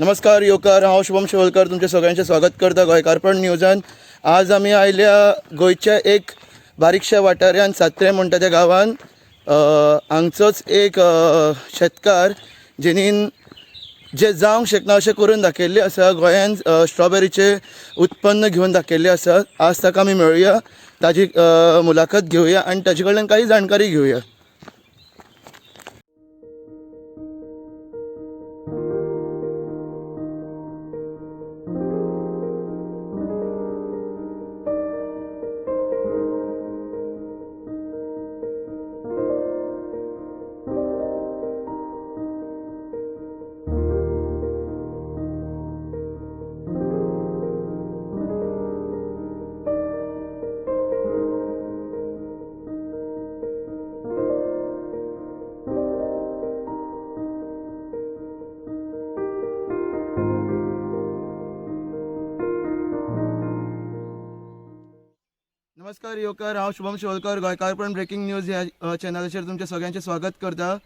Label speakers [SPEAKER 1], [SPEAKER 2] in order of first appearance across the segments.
[SPEAKER 1] नमस्कार योकार, हांव शुभम शिवलकर तुमचें सगळ्यांचें स्वागत करता गोंयकारपण न्यूजान. आज आमी आयल्या गोंयच्या एक बारीकश्या वाठारान, सात्रे म्हणटा त्या गांवान. हांगचोच एक शेतकार जेणीन जे जावंक शकना अशें करून दाखयल्लें आसा, गोंयान स्ट्रॉबेरीचें उत्पन्न घेवन दाखयल्लें आसा. आज ताका आमी मेळुया, ताजी मुलाखत घेवया आनी ताजे कडल्यान काही जाणकारी घेवया. नमस्कार योकर, हांव शुभम शिवलकर गोंयकारपण ब्रेकिंग न्यूज ह्या चॅनलाचेर तुमचें सगळ्यांचें स्वागत करता.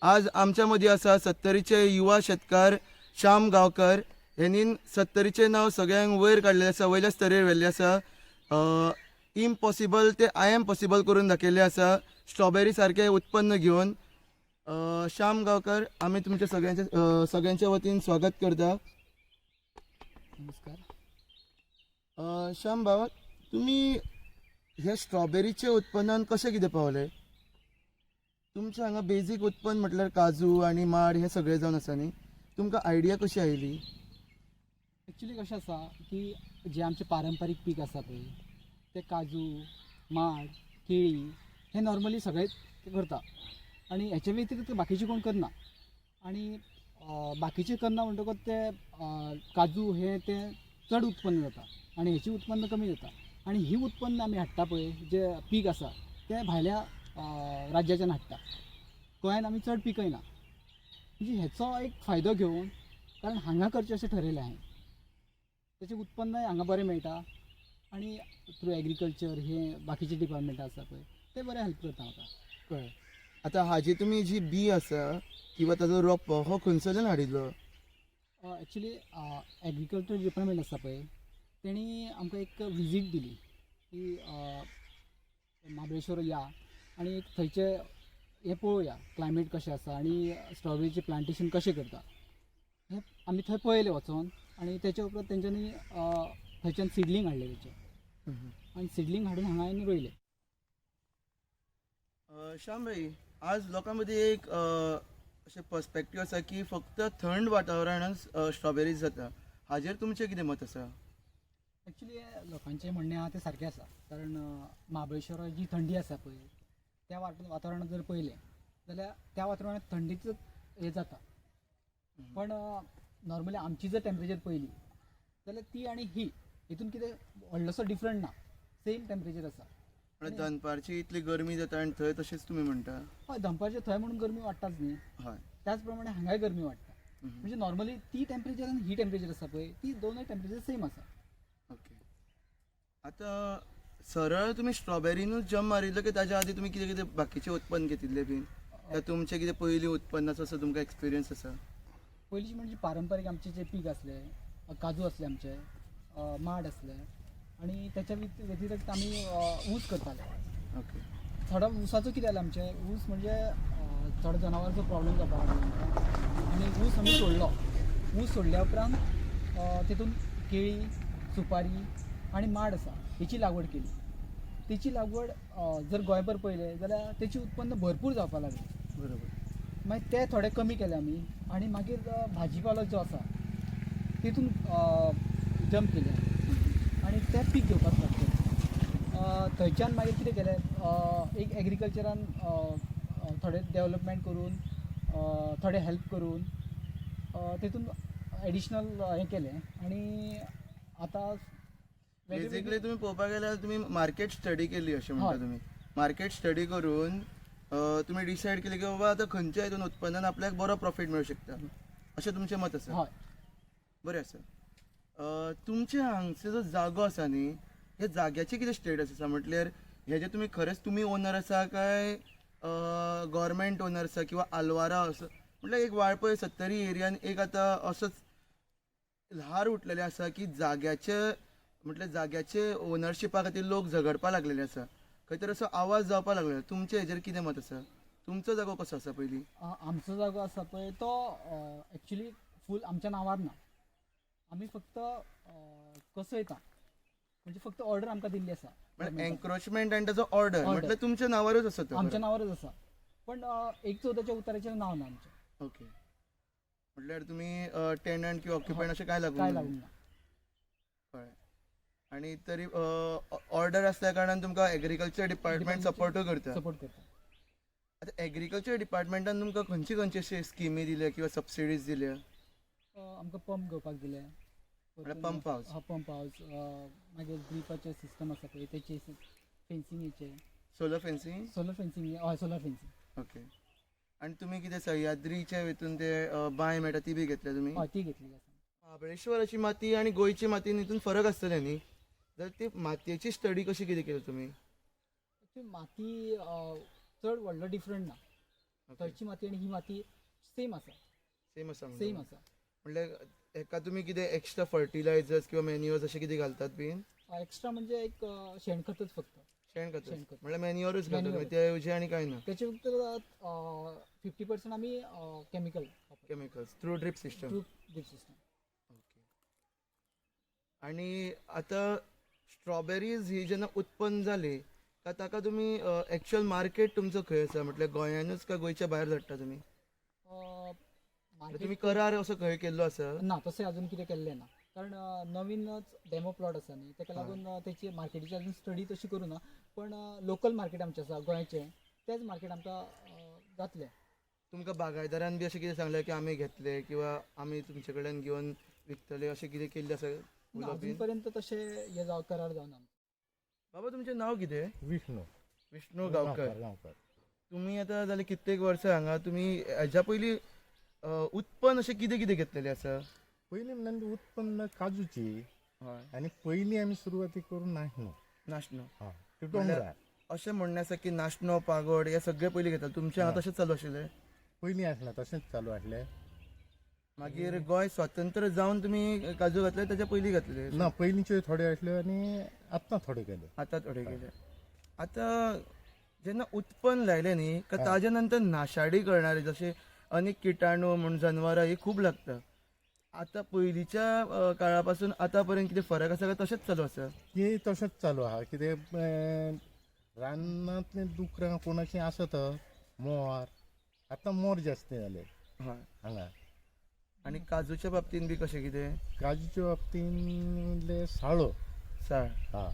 [SPEAKER 1] आज आमच्या मदीं आसा सत्तरीचे युवा शेतकार श्याम गांवकर. हेणीन सत्तरीचें नांव सगळ्यांक वयर काडलेलें आसा, वयल्या स्तरेर व्हेल्लें आसा. इम्पॉसिबल ते I am possible करून दाखयल्लें आसा स्ट्रॉबेरी सारकें उत्पन्न घेवन. श्याम गांवकर, आमी तुमच्या सगळ्यांच्या वतीन स्वागत करता.
[SPEAKER 2] नमस्कार.
[SPEAKER 1] श्याम भाव, तुमी हे स्ट्रॉबेरीचे उत्पन्नान कशें कितें पावले? तुमचें हांगा बेजीक उत्पन्न म्हटल्यार काजू आनी माड हे सगळे जावन आसा न्ही, तुमकां आयडिया कशी आयली?
[SPEAKER 2] एक्चुली कशें आसा की जे आमचे पारंपारीक पीक आसा पळय ते काजू, माड, केळी हे नॉर्मली सगळे करता आनी हेचे व्यतिरिक्त बाकीचे कोण करना. आनी बाकीचे करना म्हणटकच ते काजू हे ते चड उत्पन्न जाता आनी हेचें उत्पन्न कमी जाता. आनी ही उत्पन्न आमी हाडटा पळय, जे पीक आसा तें भायल्या राज्याच्यान हाडटा, गोंयान आमी चड पिकयना. म्हणजे हेचो एक फायदो घेवन, कारण हांगा करचें अशें ठरयलें हांवें, तेचें उत्पन्नय हांगा बरें मेळटा आनी थ्रू एग्रीकल्चर हे बाकीचे डिपार्टमेंटां आसा पळय ते बरें हेल्प करता म्हाका.
[SPEAKER 1] कळ्ळें. आतां हाजी तुमी जी बी आसा किंवा ताजो रोपो हो खंयसरल्यान हाडिल्लो?
[SPEAKER 2] एक्चुली एग्रीकल्चर डिपार्टमेंट आसा पळय तेणी आमकां एक विजीट दिली की महाबळेश्वर या आनी एक थंयचें हें पळोवया, क्लायमेट कशें आसा आनी स्ट्रॉबेरीचें प्लांटेशन कशें करता हें आमी थंय पळयलें वचोन. आनी तेच्या उपरांत तेंच्यांनी थंयच्यान सिडलींग हाडलें तेचें आनी सिडलींग हाडून हांगा आनी रोयलें.
[SPEAKER 1] श्याम भाई, आज लोकां मदीं एक अशें पर्सपेक्टीव आसा की फक्त थंड वातावरणांत स्ट्रॉबेरीज जाता, हाजेर तुमचें कितें मत आसा?
[SPEAKER 2] एक्चुली लोकांचें म्हणणें आहा तें सारकें आसा, कारण महाबळेश्वरा जी थंडी आसा पळय त्या वातावरणांत जर पळयलें जाल्यार त्या वातावरणांत थंडीच हें जाता. पण नॉर्मली आमची जर टेम्परेचर पळयली जाल्यार ती आनी ही हितून कितें व्हडलोसो डिफरंट ना, सेम टेम्परेचर आसा.
[SPEAKER 1] पण दनपारची इतली गरमी जाता आनी थंय तशेंच तुमी म्हणटा?
[SPEAKER 2] हय, दनपारचें थंय म्हणून गरमी वाडटाच न्ही,
[SPEAKER 1] हय,
[SPEAKER 2] त्याच प्रमाणे हांगाय गरमी वाडटा. म्हणजे नॉर्मली ती टेम्परेचर आनी ही टेम्परेचर आसा पळय ती दोनूय टेम्परेचर सेम आसा.
[SPEAKER 1] ओके. आतां सरळ तुमी स्ट्रॉबेरीनूच जम्प मारिल्लो की ताज्या आदी तुमी कितें कितें बाकीचें उत्पन्न घेतिल्लें बीन, काय तुमचें कितें पयलीं उत्पन्नाचो असो तुमकां एक्सपिरियन्स आसा?
[SPEAKER 2] पयलींची म्हणजे पारंपारीक आमचे जे पीक आसले, काजू आसले आमचे, माड आसले आनी त्याच्या व्यतिरिक्त आमी ऊस करताले.
[SPEAKER 1] ओके.
[SPEAKER 2] थोडो ऊसाचो कितें जालें आमचें, ऊस म्हणजे थोडो जनावरांचो प्रॉब्लेम जावपाक लागलो आमकां आनी ऊस आमी सोडलो. ऊस सोडल्या उपरांत तितून केळी, सुपारी आनी माड आसा हेची लागवड केली. तेची लागवड जर गोंयभर पळयलें जाल्यार तेचें उत्पन्न भरपूर जावपाक लागलें.
[SPEAKER 1] बरोबर.
[SPEAKER 2] मागीर ते थोडे कमी केले आमी आनी मागीर भाजीपालो जो आसा तितून जम्प केले आनी तें पीक घेवपाक स्टार्ट केलें. थंयच्यान मागीर कितें केलें, एक एग्रीकल्चरान थोडें डेवलपमेंट करून, थोडें हेल्प करून तितून एडिशनल हें केलें आनी आतां
[SPEAKER 1] बेजिकली तुमी पळोवपाक गेल्यार तुमी मार्केट स्टडी केली अशें म्हणटा. तुमी मार्केट स्टडी करून तुमी डिसायड केली की बाबा आतां खंयच्या हितून उत्पन्नान आपल्याक बरो प्रॉफीट मेळूं शकता अशें तुमचें मत आसा?
[SPEAKER 2] हय.
[SPEAKER 1] बरें आसा. तुमचे हांगचो जो जागो आसा न्ही, ह्या जाग्याचें कितें स्टेटस आसा? म्हटल्यार हेजे तुमी खरेंच तुमी ओनर आसा काय गव्हर्मेंट ओनर आसा किंवा आलवारा असो? म्हटल्यार एक वाळपय सत्तरी एरियान एक आतां असोच ल्हार उठलेलें आसा की जाग्याचे, म्हटल्यार जाग्याचे ओनरशिपा खातीर लोक झगडपा लागलेले आसा. खंय तर असो आवाज जावपा लागलेलो. तुमचे हेजेर कितें मत आसा? तुमचो जागो कसो आसा पयलीं?
[SPEAKER 2] आमचो जागो आसा पळय तो एक्चुली फूल आमच्या नांवार ना. आमी फक्त कसयता, म्हणजे फक्त ऑर्डर आमकां दिल्ली आसा.
[SPEAKER 1] म्हळ्यार एन्क्रोचमेंट आनी ताचो ऑर्डर
[SPEAKER 2] Order.
[SPEAKER 1] म्हटल्यार तुमच्या नांवारूच आसा तो.
[SPEAKER 2] आमच्या नांवारच आसा, पण 1/14 उताराचेर नांव ना आमचें.
[SPEAKER 1] ओके, म्हटल्यार तुमी टेनंट किंवा ऑक्युपंट अशें काय लागूंक
[SPEAKER 2] काय
[SPEAKER 1] ना?
[SPEAKER 2] लागूंक ना.
[SPEAKER 1] कळ्ळें. आनी तरी ऑर्डर आसल्या कारणान तुमकां एग्रीकल्चर डिपार्टमेंट सपोर्टूय करता.
[SPEAKER 2] सपोर्ट करता.
[SPEAKER 1] आतां एग्रीकल्चर डिपार्टमेंटान तुमकां खंयची खंयची अशी स्किमी दिल्या किंवा सबसिडीज दिल्या?
[SPEAKER 2] आमकां पंप घेवपाक दिले.
[SPEAKER 1] म्हळ्यार पंप हावस.
[SPEAKER 2] हा, पंप हावस. मागीर ड्रिपाचें सिस्टम आसा पळय तेचे, फेन्सिंगेचे.
[SPEAKER 1] Solar fencing?
[SPEAKER 2] सोलर फेन्सिंग, हय, सोलर फेन्सिंग.
[SPEAKER 1] ओके, आनी तुमी कितें सह्याद्रीच्या हितून ते बांय मेळटा ती बी घेतल्या तुमी?
[SPEAKER 2] हय, ती घेतलेली आसा.
[SPEAKER 1] महाबळेश्वराची माती आनी गोंयची माती हितून फरक आसतले न्ही? जाल्यार ती मातयेची स्टडी कशी कितें केली तुमी?
[SPEAKER 2] एक्चुली माती चड व्हडलो डिफरंट ना. थंयची माती आनी ही माती सेम आसा.
[SPEAKER 1] सेम आसा म्हणटा.
[SPEAKER 2] सेम आसा.
[SPEAKER 1] म्हणल्यार हेका तुमी कितें एक्स्ट्रा फर्टिलायझर्स किंवा मॅन्युअर्स अशें कितें घालतात बीन?
[SPEAKER 2] एक्स्ट्रा म्हणजे एक शेणखतच फक्त.
[SPEAKER 1] शेणखत?
[SPEAKER 2] शेणखत.
[SPEAKER 1] म्हणल्यार मॅन्युअरूच घालतात तुमी,
[SPEAKER 2] Manure.
[SPEAKER 1] त्या ऐवजी आनी कांय ना?
[SPEAKER 2] त्याचे फक्त 50% आमी chemical.
[SPEAKER 1] Chemicals through drip system.
[SPEAKER 2] Through drip system.
[SPEAKER 1] Okay, आनी आतां स्ट्रॉबेरीज ही जेन्ना उत्पन्न जाली काय ताका तुमी एक्चुअल मार्केट तुमचो खंय आसा? म्हटल्यार गोंयानूच काय गोंयच्या भायर धाडटा तुमी? तुमी करार असो खंय केल्लो आसा?
[SPEAKER 2] ना, तशें अजून कितें केल्लें ना, कारण नवीनच डेमो प्लॉट आसा न्ही, ताका लागून तेची मार्केटीची अजून स्टडी तशी करूं ना. पण लोकल मार्केट आमचें आसा गोंयचें, तेच मार्केट आमकां जातलें.
[SPEAKER 1] तुमकां बागायदारान बी अशें कितें सांगलें की आमी घेतले किंवा आमी तुमचे कडेन घेवन विकतले, अशें कितें केल्लें आसा?
[SPEAKER 2] ना,
[SPEAKER 1] उलोवप
[SPEAKER 2] अजून
[SPEAKER 1] बीन?
[SPEAKER 2] पर्यंत तशें हें जावं करार जावना.
[SPEAKER 1] बाबा, तुमचें नांव कितें?
[SPEAKER 3] विष्णू.
[SPEAKER 1] विष्णू गांवकर.
[SPEAKER 3] गांवकर.
[SPEAKER 1] तुमी आतां जाले कित्येक वर्सां हांगा. तुमी हेज्या पयलीं उत्पन्न अशें कितें कितें घेतलेलें आसा?
[SPEAKER 3] पयलीं म्हणल्यार उत्पन्न काजूची.
[SPEAKER 1] हय.
[SPEAKER 3] आनी पयलीं आमी सुरवाती करून नाशणो.
[SPEAKER 1] नाशणो.
[SPEAKER 3] हय, ते दोंगरार.
[SPEAKER 1] अशें म्हणणें आसा की नाशणो, पागोड हे सगळे पयलीं घेतात. तुमचें हांगा तशेंच चालू आशिल्लें?
[SPEAKER 3] पयलीं आसलें, तशेंच चालू आसलें.
[SPEAKER 1] मागीर गोंय स्वतंत्र जावन तुमी काजू घातले, ताच्या पयलीं घातले?
[SPEAKER 3] ना, पयलींच्यो थोड्यो आसल्यो आनी आतां थोड्यो केल्यो.
[SPEAKER 1] आतां थोडे केले. आतां जेन्ना उत्पन्न लायलें न्ही का ताजे नंतर नाशाडी करणारे जशे अनेक किटाणू म्हूण जनवरां ही खूब लागता. आतां पयलींच्या काळा पासून आतां पर्यंत कितें फरक आसा काय तशेंच चालू आसा?
[SPEAKER 3] ती तशेंच चालू आहा. कितें रानांतलीं दुकरां कोणाचीं आसत, मोर, आतां मोर जास्त जाले हांगा.
[SPEAKER 1] आनी काजूच्या बाबतीन बी कशें कितें?
[SPEAKER 3] काजूच्या बाबतीन म्हणल्यार साळो.
[SPEAKER 1] साळ.
[SPEAKER 3] हा,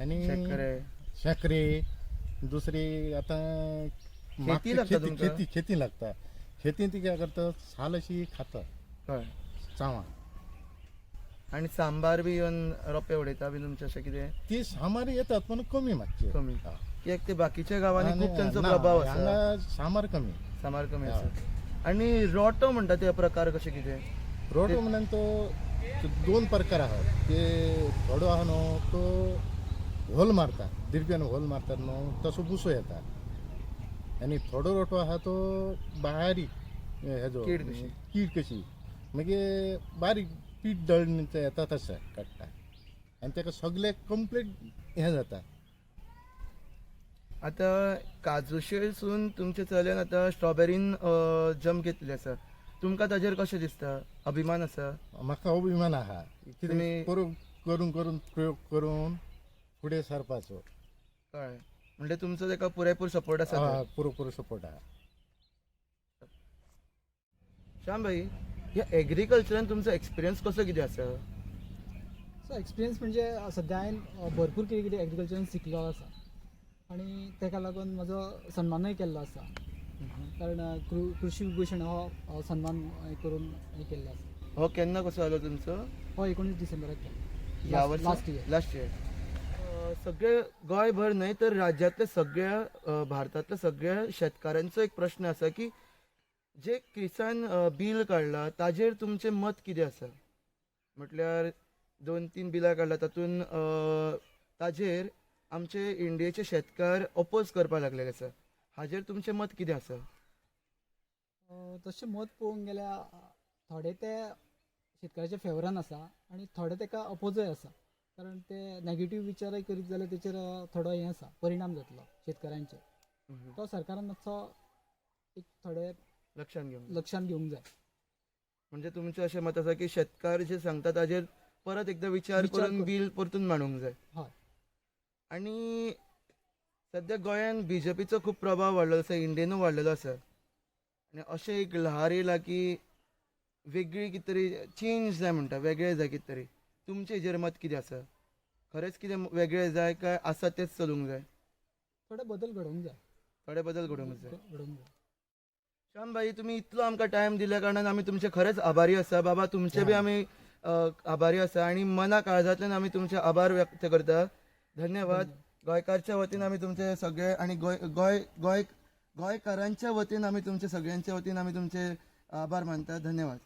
[SPEAKER 3] आनी
[SPEAKER 1] शेकरे.
[SPEAKER 3] शेकरे, दुसरी आतां
[SPEAKER 1] खेती लागता तुमकां?
[SPEAKER 3] खेती, खेती लागता. खेती ती काय करता, साल अशी खाता.
[SPEAKER 1] हय.
[SPEAKER 3] चावां.
[SPEAKER 1] आनी सांबार बी येवन रोपे उडयता बी तुमचें अशें कितें?
[SPEAKER 3] ती सामार येतात पण कमी मातशे.
[SPEAKER 1] कमी.
[SPEAKER 3] हा.
[SPEAKER 1] कित्याक ते बाकीच्या गांवांनी
[SPEAKER 3] आनी
[SPEAKER 1] खूब तांचो
[SPEAKER 3] ना,
[SPEAKER 1] प्रभाव आसा.
[SPEAKER 3] हांगा सामार कमी.
[SPEAKER 1] सांबार कमी आसा. आनी रोटो म्हणटा ते प्रकार कशें कितें?
[SPEAKER 3] रोटो म्हणून तो दोन प्रकार आहात. ते थोडो आहा न्हू तो होल मारता, दिरप्यान होल मारतात न्हू, तसो बुसो येता. आनी थोडो रोटो आहा तो बारीक हेजो
[SPEAKER 1] कीड कशी.
[SPEAKER 3] कीड कशी, मागीर बारीक पीठ दळण येता तशें काडटा आनी ताका सगळें कंप्लीट हें जाता.
[SPEAKER 1] आतां काजूशेसून तुमच्या चल्यान आतां स्ट्रॉबेरीन जम घेतलेली आसा. तुमकां ताजेर कशें दिसता? अभिमान आसा?
[SPEAKER 3] म्हाका अभिमान आहा.
[SPEAKER 1] तुमी-
[SPEAKER 3] कितें करून करून करून प्रयोग करून फुडें सरपाचो.
[SPEAKER 1] कळ्ळें. म्हणजे तुमचो ताका पुरेपूर सपोर्ट आसा तर.
[SPEAKER 3] हय, पुरो सपोर्ट आहा.
[SPEAKER 1] श्याम भाई, ह्या एग्रीकल्चरान तुमचो एक्सपिरियन्स कसो कितें आसा?
[SPEAKER 2] सो एक्सपिरियन्स म्हणजे सद्या हांवें भरपूर कितें कितें एग्रीकल्चरान शिकलो आसा आनी ताका लागून म्हजो सन्मानूय केल्लो आसा, कारण कृषी विभूषण हो सन्मान हें करून हें केल्लो आसा.
[SPEAKER 1] हो केन्ना कसो जालो तुमचो?
[SPEAKER 2] हो 19 डिसेंबराक केलो.
[SPEAKER 1] ह्या वर्सा?
[SPEAKER 2] Last year.
[SPEAKER 1] Last year. सगळे गोंयभर न्हय तर राज्यांतल्या सगळ्या, भारतांतल्या सगळ्या शेतकारांचो एक प्रश्न आसा की जे किसान बील काडला ताजेर तुमचें मत कितें आसा? म्हटल्यार 2-3 बिलां काडला तातूंत ताजेर आमचे इंडियेचे शेतकार ओपोज करपाक लागलेले आसा. हाजेर तुमचें मत कितें आसा?
[SPEAKER 2] तशें मत पळोवंक गेल्यार थोडे ते शेतकाराच्या फेवरान आसा आनी थोडे तेका अपोजय आसा, कारण ते नेगेटीव विचारय करीत जाल्यार तेचेर थोडो हें आसा, परिणाम जातलो शेतकारांचेर. तो सरकारान मातसो एक थोडे
[SPEAKER 1] लक्षात घेवंक जाय.
[SPEAKER 2] लक्षांत घेवंक जाय.
[SPEAKER 1] म्हणजे तुमचें अशें मत आसा की शेतकार जे सांगता ताजेर परत एकदां विचार
[SPEAKER 2] विचार
[SPEAKER 1] करून
[SPEAKER 2] कर-
[SPEAKER 1] बील परतून मांडूंक जाय.
[SPEAKER 2] हय.
[SPEAKER 1] आनी सद्या गोंयांत बीजेपीचो खूब प्रभाव वाडलेलो आसा, इंडियनूय वाडलेलो आसा, आनी अशें एक ल्हार येयलां की वेगळी कितें तरी चेंज जाय म्हणटा, वेगळें जाय कितें तरी. तुमचें हेजेर मत कितें आसा? खरेंच कितें वेगळें जाय काय आसा तेंच चलूंक जाय?
[SPEAKER 2] थोडे बदल घडोवंक जाय.
[SPEAKER 1] थोडे बदल घडोवंक जाय.
[SPEAKER 2] घडोवंक जाय.
[SPEAKER 1] श्याम भाई, तुमी इतलो आमकां टायम दिल्या कारणान आमी तुमचे खरेंच आभारी आसा. बाबा, तुमचे बी आमी आभारी आसा आनी मना काळजांतल्यान आमी तुमचे आभार व्यक्त करता. धन्यवाद. गोंयकारच्या वतीन आमी तुमचे सगळे आनी गोंय गोंय गोंय गोंयकारांच्या वतीन आमी तुमचे सगळ्यांच्या वतीन आमी तुमचे आभार मानता. धन्यवाद.